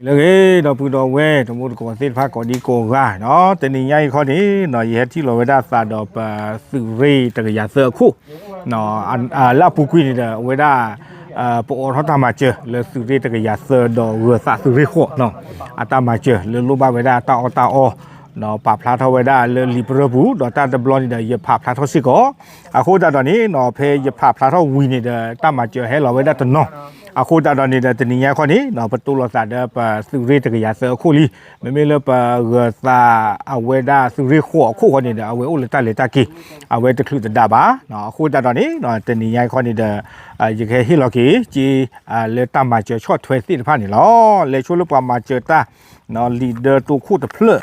လၢဂ့ၤ ဒီပုၢ်ဒီဝဲၢ် တံၤသကိးသ့ၣ်တဖၣ်ကိးဒံကိးဂၤနီၤ, တနံၤညါအံၤခီန့ၣ်နီၤ ယဟဲထံၣ်လီၤဝဲဒၣ်သးဒီးပသုးရ့ၣ်တကယၤသၢအခိၣ် လၢအပူၤကွံာ်န့ၣ်ဒီး အဝဲဒၣ် ပအိးထီၣ်တၢ်မၤစၢၤလၢသုးရ့ၣ်တကယၤသၢဒီးဂၢၤသးသုးရ့ၣ်ဃိးနီၤ, အတၢ်မၤစၢၤလၢလိၣ်ဘၣ်ဝဲဒၣ်တၢ်အီၣ်တၢ်အီ ပာ်ဖျါထီၣ်ဝဲဒၣ်လၢလံာ်ပရၢပူၤ ဒီးတၢ်တဘျီန့ၣ်ဒီး ယဖးဖျါထီၣ်စ့ၢ်ကီး, အဃိသတးဒီးန့ၣ်နီၤ ဖဲယဖးဖျါထီၣ်ဝံၤန့ၣ်ဒီး တၢ်မၤစၢၤဟဲလီၤဝဲဒၣ်တနီၤ, အဃိသတးဒီးန့ၣ်ဒီး တနံၤညါခီန့ၣ်နီၤ ပတိၢ်လိာ်သးဒီးပသုးရ့ၣ်တကယၤသၢအခိၣ်လံ, မ့မ့ၢ်လၢပဂၢၤသးအဝဲဒၣ်သုးရ့ၣ်ဃိးအခိၣ်ဃီန့ၣ်ဒီး အဝဲအိၣ်လၢတၢ်လဲၤတၢ်က့ၤ အဝဲတချုးတဒါဘၣ်, အဃိသတးဒီးန့ၣ် တနံၤညါခီန့ၣ်ဒီး ယကဟဲဟ့ၣ်လီၤက့ၤက့ၤ လၢတၢ်မၤစၢၤဆီၣ်ထွဲသ့ၣ်တဖၣ်န့ၣ်လီၤ. လဲၤဆိလၢပှၤမၤစၢၤတၢ် လံာ်ဒၢတိခိၣ်တဖျၢၣ်,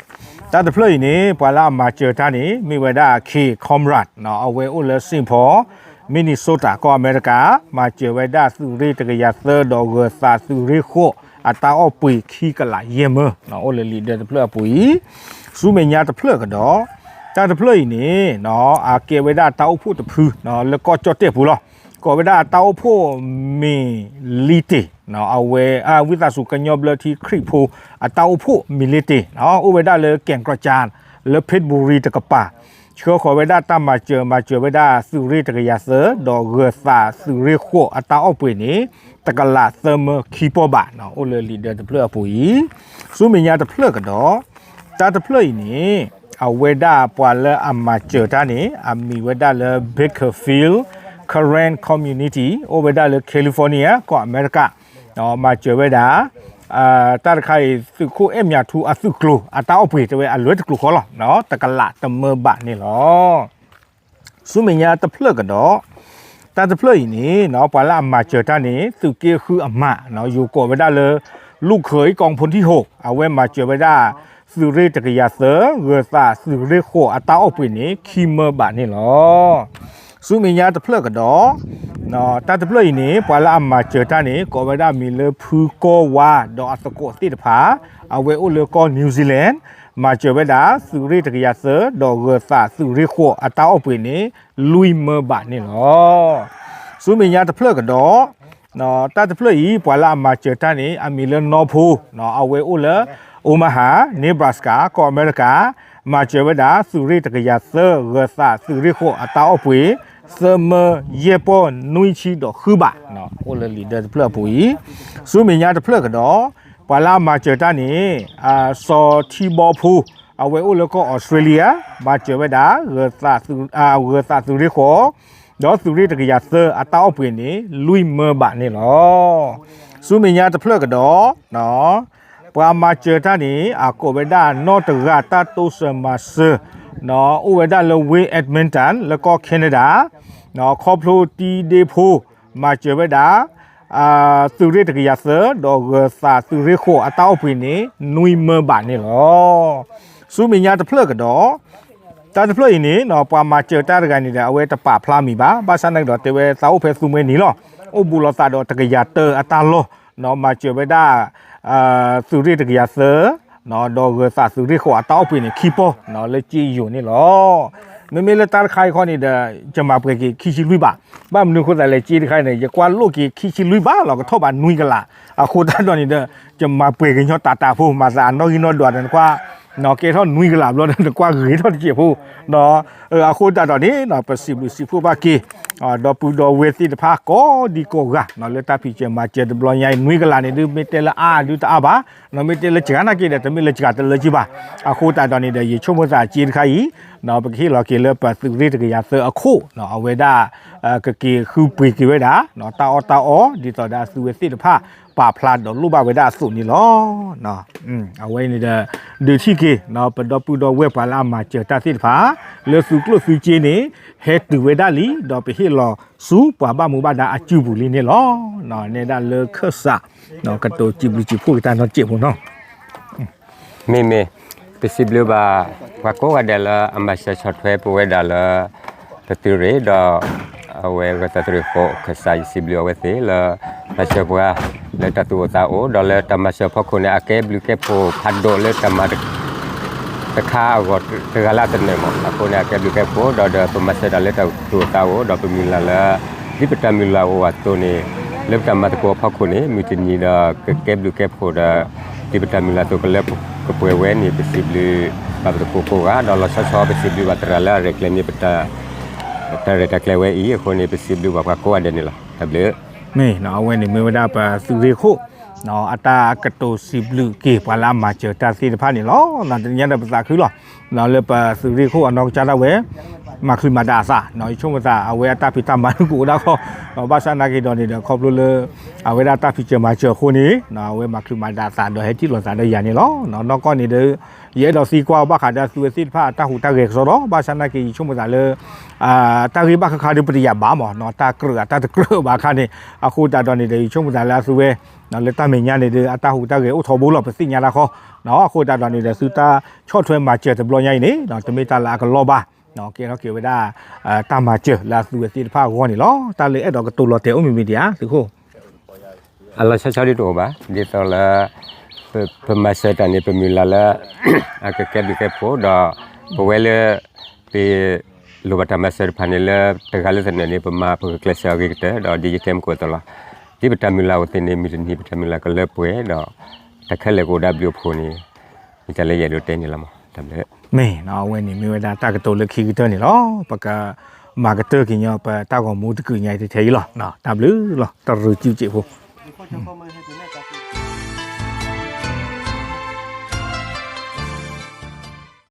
တၢ်တဖျၢၣ်အံၤန့ၣ် ပှၤလၢအမၤစၢၤတၢ်န့ၣ် မ့ၢ်ဝဲဒၣ် Kay Conrad အဝဲအိၣ်လၢ Saint Paul Minnesota ကီၢ်အမဲရကၤ, မၤစၢၤဝဲဒၣ်သုးရ့ၣ်တကယၤသၢဒီးဂၢၤသးသုးရ့ၣ်ဃိး အတၢ်အီၣ်ပှ့ၤခံကလးယဲၢ်မၢ, အိၣ်လၢလံာ်ဒၢတဖျၢၣ်အပူၤအံၤ, ဆူမဲာ်ညါတဖျၢၣ်ကဒီး, တၢ်တဖျၢၣ်အံၤန့ၣ် အကဲဝဲဒၣ်တၢ်အိၣ်ဖှိၣ်တဖု လၢကီၢ်ကၠီၣ်တဲၣ်ပူၤလီၤ. ကိးဝဲဒၣ်တၢ်အိၣ်ဖှိၣ်မ့ၢ်လံတ့ၢ်, အဝဲ ဝံသးစူၤ ကညီဘျၢထံခရံာ်ဖိ အတၢ်အိၣ်ဖှိၣ်မ့ၢ်လံတ့ၢ်, အိၣ်ဝဲဒၣ်လၢကဲၣ်ကြၢ် လၢဖ့ၣ်ဘူရံၤတကပၤ, ဆှၢဃီၤဝဲဒၣ်တၢ်မၤစၢၤ မၤစၢၤဝဲဒၣ်သုးရ့ၣ်တကယၤသၢ ဒီးဂၢၤသးသုးရ့ၣ်ဃိးအတၢ်အီၣ်ပှ့ၤန့ၣ် တကလးသၢမၢခံပီၢ်ဘး, အိၣ်လၢလံာ်ဒၢတဖျၢၣ်အပူၤအံၤ, ဆူမဲာ်ညါတဖျၢၣ်ကဒီး, တၢ်တဖျၢၣ်အံၤန့ၣ် အဝဲဒၣ်ပှၤလၢအမၤစၢၤတၢ်န့ၣ် အမံၤဝဲဒၣ်လၢ Bakersfield Karen Community အိၣ်ဝဲဒၣ်လၢ California ကီၢ်အမဲရကၤ, မၤစၢၤဝဲဒၣ် တၢ်တခါအံၤ သုးခိၣ်အဲၣ်မၠးထူအသုးကျိၤ အတၢ်အီၣ်ပှ့ၤတဲဝဲအလွဲတကျိၤဃီလီၤ, တကလးတမၢဘးန့ၣ်လီၤ. ဆူမဲာ်ညါတဖျၢၣ်ကဒီး, တၢ်တဖျၢၣ်အံၤန့ၣ် ပှၤလၢအမၤစၢၤတၢ်န့ၣ် သုးက့ဃုအမး ယိၤကိးဝဲဒၣ်လၢ လူၣ်ခၢအံၤကီၢ်ဖိထံၣ်ဟိၣ် အဝဲမၤစၢၤဝဲဒၣ် သုးရ့ၣ်တကယၤသၢ ဂၢၤသးသုးရ့ၣ်ဃိးအတၢ်အီၣ်ပှ့ၤန့ၣ် ခံမၢဘးန့ၣ်လီၤ. ဆူမဲာ်ညါတဖျၢၣ်ကဒီး, တၢ်တဖျၢၣ်အံၤန့ၣ် ပှၤလၢအမၤစၢၤတၢ်န့ၣ် ကိးဝဲဒၣ်မံၤလၢဖုကီဝါ ဒီးအသကိးသ့ၣ်တဖၣ်, အဝဲအိၣ်လၢကီၢ် New Zealand, မၤစၢၤဝဲဒၣ် သုးရ့ၣ်တကယၤသၢ ဒီးဂၢၤသးသုးရ့ၣ်ဃိးအတၢ်အီၣ်ပှ့ၤန့ၣ် လွံၢ်မၢဘးန့ၣ်လီၤ. ဆူမဲာ်ညါတဖျၢၣ်ကဒီး, တၢ်တဖျၢၣ်အံၤ ပှၤလၢအမၤစၢၤတၢ်န့ၣ် အမံၤလၢနီၢ်ဖိ, အဝဲအိၣ်လၢ Omaha Nebraska ကီၢ်အမဲရကၤ, မၤစၢၤဝဲဒၣ် သုးရ့ၣ်တကယၤသၢ ဂၢၤသးသုးရ့ၣ်ဃိးအတၢ်အီၣ်ပှ့ၤ သၢမၢယဲၢ်ပီၢ်နွံဆံဒီးဃုဘး, အိၣ်လၢလံာ်ဒၢတဖျၢၣ်အပူၤအံၤ, ဆူမဲာ်ညါတဖျၢၣ်ကဒီး, ပှၤလၢအမၤစၢၤတၢ်န့ၣ် စီၤထံဘီဖိ, အဝဲအိၣ်လၢကီၢ်အီစထြ့လယါ, မၤစၢၤဝဲဒၣ် ဂၢၤသးသုးရ့ၣ်ဃိး, ဒီးသုးရ့ၣ်တကယၤသၢအတၢ်အီၣ်ပှ့ၤန့ၣ် လွံၢ်မၢဘးန့ၣ်လီၤ. ဆူမဲာ်ညါတဖျၢၣ်ကဒီး, ပှၤမၤစၢၤတၢ်န့ၣ် အကိးဝဲဒၣ်နီၢ်တဂၤတၢ်တိစၢၤမၤစၢၤ, အိၣ်ဝဲဒၣ်လၢဝ့ၢ် Edmonton လၢကီၢ် Canada, ခီဖျိတံဒ့ဖိ, မၤစၢၤဝဲဒၣ် သုးရ့ၣ်တကယၤသၢ ဒီးဂၢၤသးသုးရ့ၣ်ဃိးအတၢ်အီၣ်ပှ့ၤန့ၣ် နွံမၢဘးန့ၣ်လီၤ. ဆူမဲာ်ညါတဖျၢၣ်ကဒီး, တၢ်တဖျၢၣ်အံၤန့ၣ် ပှၤမၤစၢၤတၢ်တဂၤန့ၣ်ဒီး အဝဲတပာ်ဖျါမံၤဘၣ်, ဘၣ်ဆၣ်သနာ်က့ဒီး တဲဝဲသးအိၣ်ဖဲသူမှဲနံၤလီၤ. အိၣ်ဘူးလိာ်သးဒီးတကယၤတၢအတၢ်လီၢ်, မၤစၢၤဝဲဒၣ် သုးရ့ၣ်တကယၤသၢ ဒီးဂၢၤသးသုးရ့ၣ်ဃိးအတၢ်အီၣ်ပှ့ၤန့ၣ် ခံပီၢ်လၢက့ယိာ်န့ၣ်လီၤ. မ့မ့ၢ်လၢတၢ်တခါအံၤခီန့ၣ်ဒီး ယမၤပှဲၤက့ၤခံဆံလွံၢ်ဘး, ဘၣ်မနုၤအဃိသတးလဲၣ် က့တခါအံၤန့ၣ် ယကွၢ်လိၣ်က့ၤခံဆံလွံၢ်ဘးလီၤ ကထီၣ်ဘးနွံကလး, အဃိသတးဒီးန့ၣ်ဒီး ယမၤပှဲၤကညီတးတးဖိ မၤသးအနီၣ်ဂံၢ်နီၣ်ဒွးဒီး နကွၢ် ကဲထီၣ်နွံကလးဘျီဒီး နကွၢ်ဂ့ၤထီၣ်တစဲးဖိ, အဃိသတးဒီးန့ၣ် ပစံးဘျုးစံးဖှိၣ်ဘၣ်က့ၤ ဒီပုၢ်ဒီဝဲၢ်သ့ၣ်တဖၣ်ကိးဒံကိးဂၤ လၢတၢ်ဖံးစၢၤမၤစၢၤတဘျီညါအံၤ နွံကလးန့ၣ် ဒုးမ့ၢ်တဲလၢအါဒုးတအါဘၣ်, မ့ၢ်တဲလၢစှၤနာ်က့ဒီး တမ့ၢ်လၢစှၤတလၢက့ဘၣ်. အဃိသတးဒီးန့ၣ်ဒီး ယဆိကမိၣ်သးက့တခါအံၤ ပကဟ့ၣ်လီၤက့ၤလၢပသုးရ့ၣ်တကယၤသၢအခိၣ် အဝဲဒၣ် ကက့ၤဃုပှ့ၤက့ၤဝဲဒၣ် တၢ်အီၣ်တၢ်အီ ဒ်သိးဒီးအသုဝဲသ့ၣ်တဖၣ် ပာ်ဖျါဒီးလိၣ်ဘၣ်ဝဲဒၣ်အသိးန့ၣ်လီၤ. အဝဲန့ၣ်ဒီး ဒုးထံၣ်က့ၤ ပဒီပုၢ်ဒီဝဲၢ်ပှၤလၢအမၤစၢၤတၢ်သ့ၣ်တဖၣ် လၢသုးကျိၣ်သုးစ့န့ၣ် ဟဲတုၤဝဲဒၣ်လံ ဒီးပဟ့ၣ်လီၤဆူပှၤဘၣ်မူဘၣ်ဒါအစုပူၤလံန့ၣ်လီၤ. နဲဒၣ်လၢခၢၣ်စး ကတိၤစံးဘျုးစံးဖှိၣ်က့ၤတၢ်နီတစဲးဖိနီၤ. မ့မ့ၢ် ပစံးဘျုးဘၣ် ပှၤကိးဂၤဒဲးလၢအမၤစၢၤဆီၣ်ထွဲပဝဲဒၣ်လၢ ပသုးရ့ၣ်ဒီး အဝဲဂၢၤသးသုးရ့ၣ်ဃိးခၢၣ်စး ယစံးဘျုးအဝဲသ့ၣ်လၢ မၤစၢၤပှၤ လၢတၢ်သူၣ်အိၣ်သးအိၣ် ဒီးလၢတၢ်မၤစၢၤဖီခိၣ်န့ၣ် အကဲဘျုးကဲဖှိၣ်ဖးဒိၣ်လၢတၢ်မၤ တခါအဂီၢ်တဂၤလၢ်တနၢၤမး. အဃိန့ၣ် အကဲဘျုးကဲဖှိၣ် ဒီးဒီးပမၤစၢၤတၢ်လၢတၢ်သူၣ်အိၣ်သးအိၣ် ဒီးပမုၢ်လၢ်လၢ ဒ်ပတၢ်မုၢ်လၢ်အိၣ်အသိးန့ၣ် လၢပတၢ်မၤသကိးအဖီခိၣ်န့ၣ် မုၢ်တနံၤဒီးကကဲဘျုးကဲဖှိၣ်ဒီး ဒ်ပတၢ်မုၢ်လၢ်အသိး ကလၢကပှဲၤဝဲန့ၣ် ပစံးဘျုးဘၣ်ပသကိးကိးဂၤ ဒီးလီၤဆီဆီ ပစံးဘျုးဘၣ်သရၣ်လၢအရဲၣ်ကျဲၤန့ၢ်ပတၢ်ရဲၣ်တၢ်ကျဲၤဝဲအံၤအဃိန့ၣ် ပစံးဘျုးဘၣ်ပှၤကိးဂၤဒဲးန့ၣ်လီၤ. တၢ်ဘျုး မ့ၢ်နီၤ အဝဲန့ၣ်မ့ၢ်ဝဲဒၣ်ပသုးရ့ၣ်ခိၣ် အတၢ်ကတိၤစံးဘျုးက့ၤပှၤလၢအမၤစၢၤတၢ်သ့ၣ်တဖၣ်န့ၣ်လီၤ. တနံၤညါဒီးပသးခုလီၤ လၢပသုးရ့ၣ်ခိၣ်အနီၢ်ကစၢ်ဒၣ်ဝဲ မၤချုးမၤဒၣ်အသး ယဆိကမိၣ်သး အဝဲအတၢ်ဖံးတၢ်မၤကအိၣ်ဒၣ်ဃီ ဘၣ်ဆၣ်နာ်က့ၤဒီးန့ၣ်ဒီး ခီဖျိလၢ အဝဲဒၣ်တၢ်ဖံးစၢၤမၤစၢၤအဃိန့ၣ် အဝဲမၤချုးမၤဒၣ်အသးဒီးဟဲထံၣ်လိာ်သးဒီးယၤန့ၣ်လီၤ. နီၢ်ကီၢ်န့ၣ်ဒီး ယအဲၣ်ဒိးသံကွၢ်ဘၣ်ဃးဒီးအသုဝဲသ့ၣ်တဖၣ်အတၢ်ဟူးတၢ်ဂဲၤကစီဒီး ဘၣ်ဆၣ်နာ်က့ၤ ယဆိကမိၣ်သးလၢ တၢ်ဂ့ၢ်ဘၣ်ဃးဃးဒီးပတယာ်ဘၣ်မး တၢ်ကြၢးအတၢ်တကြၢးဘၣ်အခါန့ၣ် အဃိသတးဒီးန့ၣ်ဒီး ယဆိကမိၣ်သးလၢအသုဝဲ လၢတၢ်မဲာ်ညါန့ၣ်ဒီး အတၢ်ဟူးတၢ်ဂဲၤအိၣ်ထီဘိလီၤ ပသ့ၣ်ညါတၢ်ဃီ အဃိသတးဒီးန့ၣ်ဒီး သုတၢ်ဆီၣ်ထွဲမၤစၢၤတဘျီညါအံၤန့ၣ် တမ့ၢ်တၢ်လၢအကလီဘၣ် ကဲထီၣ်က့ၤဝဲဒၣ် တၢ်မၤစၢၤလၢအသုဝဲသ့ၣ်တဖၣ်အဂီၢ်န့ၣ်လီၤ. တၢ်လၢအဲၣ်ဒိးကတိၤလီၤတဲာ်အိၣ်မ့ၢ်မ့ၢ်ဒံးဧါ သုးခိၣ် အလီၤဆီဆီဒ်တအိၣ်ဘၣ် ဒ်သိးလၢ ပမၤစၢၤတၢ်န့ၣ် ပမုၢ်လၢ်လၢ အကကဲဘျုးကဲဖှိၣ်ဒီး ပဝဲလၢ ပ လိၣ်ဘၣ်တၢ်မၤစၢၤတဖၣ်န့ၣ်လၢ တဂၤလၢသနၢၣ်န့ၣ် ပမၤပကကျဲးစၢးအဂ့ၤကတၢၢ် ဒီးဒ်ယတဲမုၢ်ကအိၣ်အသိးလီၤ. ဒ်ပတၢ်မုၢ်လၢ်အိၣ်သ့ၣ်န့ၣ် မုၢ်တနံၤပတၢ်မုၢ်လၢ်ကလၢပှဲၤဒီး တၢ်ခဲလၢာ်ကအိၣ်ဒၣ်ဘျုးအဖှိၣ်န့ၣ် မ့ၢ်တၢ်လၢယအဲၣ်ဒိးတဲန့ၣ်လီၤမး တၢ်ဘျုး မ့ၢ်နီၤ အဝဲန့ၣ်မ့ၢ်ဝဲဒၣ်တၢ်ကတိၤလၢခံကတၢၢ်န့ၣ်လီၤ. ပကမၤကတၢၢ်က့ၤညီ ပတၢ်ဂီၤမူတကုာ်ညါအံၤတထဲအံၤလီၤ. တၢ်ဘျုးလီၤ တရူးစုစ့းဖိ